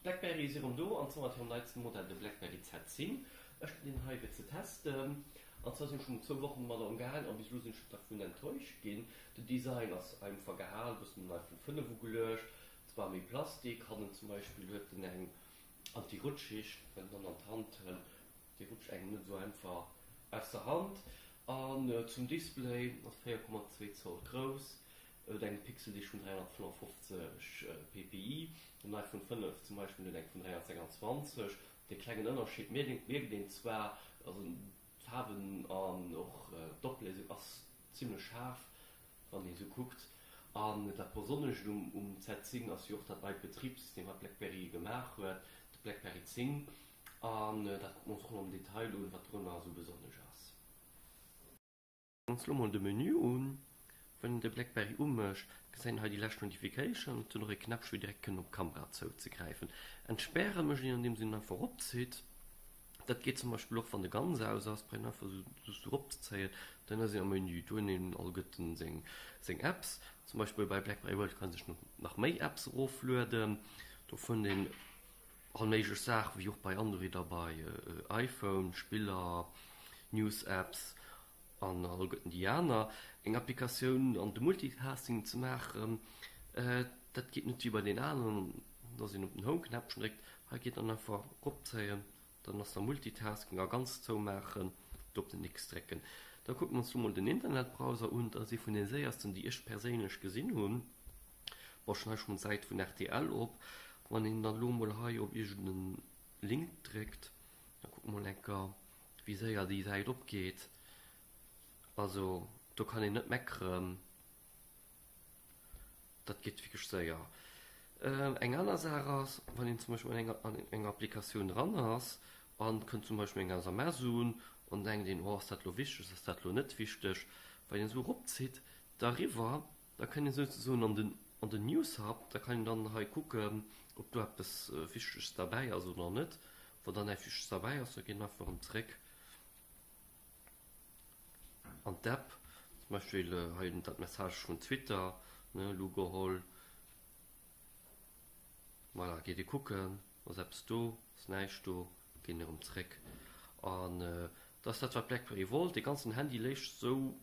Blackberry si rëm do, an zwar mat hirem neitsten Modell, de Blackberry Z10. Ech hunn deen hei fir ze testen, an zwar sinn ech schonn zwou Wochen domadder umgaang, an bis elo sinn ech net dervun enttäuscht ginn. Den Design ass einfach gehal, e bëssen un iPhone 5 ugeluecht, zwar méi Plastik, hannen zum Beispill huet en eng Anti-Rutschschicht, wenn en dann an d'Hand hëlt, déi rutscht engem net esou einfach aus der Hand. An zum Display, ass 4,2 Zoll grouss, Huet eng Pixeldicht vun 355 ppi, den iPhone 5 zum Beispill huet eng vun 326. Dee klengen Ënnerscheed mierkt een zwar, also d'Faarwen an och d'Opléisung ass zimmlech schaarf wann ee sou kuckt. An dat besonnescht um Z10 ass jo och dat neit Betribssystem wat BlackBerry gemaach huet, de BlackBerry 10. An dat kucke mer ons och nach am Detail un, wat dorunner esou besonnesch ass. Ons lo mol de Menü un. Wann een de Blackberry umécht, gesäit een hei déi lescht Notification et huet och ee Knäppche fir direkt kënnen op d'Kamera zouzegräifen. Entspäre mécht een andeems een en einfach eropzitt. Dat geet zum Beispill och wann de ganz aus ass, brauch een einfach esou just eropzezéien, dann ass een am Menü. Do hunn een alleguerten seng seng Apps. Zum Beispill bei Blackberry World kann ee sech nach méi Apps eroflueden. Do fënnt een all méiglech Saachen, wéi och bei Android a bei iPhone, Spiller, News-Apps an alleguerten déi aner. Eng Applikatioun an de Multitasking ze maachen, dat geet net wéi bei den aneren, dass een op den Home-Knäppchen dréckt. Hei geet dann einfach eropzéien, dann ass da Multitasking a ganz zoumaachen, do op den X drécken. Da kucke mer ons lo mol den Internetbrowser un, dat ass ee vun den séiersten, déi ech perséinlech gesinn hunn. Bon, ech hunn hei schonn d'Säit vun rtl op. Wann een dann elo mol hei op iergend en Link dréckt, da kucke mol enker wéi séier déi Säit opgeet. Also do kann een net meckeren, dat geet wierklech séier. Eng aner Saach ass, wann een zum Beispill an enger an enger Applikatioun dran ass an kënnt zum Beispill eng SMS un an denkt een, oh ass dat elo wichteg, ass dat elo net wichteg, wann een esou eropzitt da eriwwer, Da kënnt een souzesoen an den an den News Hub, da kann een dann hei kucken, ob do eppes Wichteges derbäi ass oder net. Wann dann näischt Wichteges derbäi ass, da geet een einfach erëm zréck an d'App. Zum Beispill hei dat Message vun Twitter, ne, elo geholl. Voilà, geet ee kucken, ass eppes do, ass näischt do, geet een erëm zréck. An dat ass dat, wat BlackBerry wollt. Dee ganzen Handy léischt sou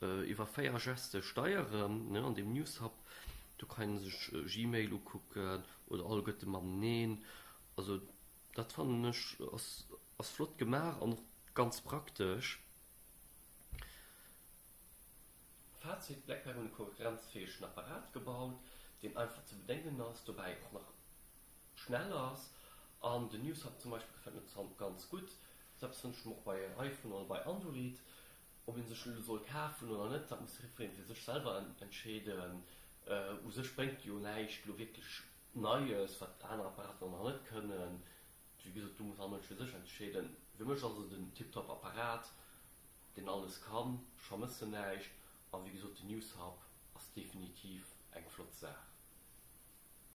iwwer 4 Geste steieren, ne, an deem News Hub, do kann een sech Gmail ukucken oder alleguerte mateneen. Also dat fannen ech ass ass flott gemaach an och ganz praktesch. Fazit, Blackberry hunn e konkurrenzfähegen Apparat gebaut, deen einfach ze bedéngen ass, dobäi och nach schnell ass. An den News Hub zum Beispill gefält mir ganz gutt, selbst wënsche ech mer och bei iPhone oder bei Android. Ob een sech elo soll kafen oder net, dat muss jiddweree fir sech selwer entscheeden. U sech bréngt jo näischt elo wierklech Neies, wat aner Apparater nach net kënnen. Wéi gesot, do muss all Mënsch fir sech entscheeden. Fir mech ass et en tiptop Apparat, deen alles kann. Ech vermëssen näischt a wéi gesot, den News Hub ass definitiv eng flott Saach.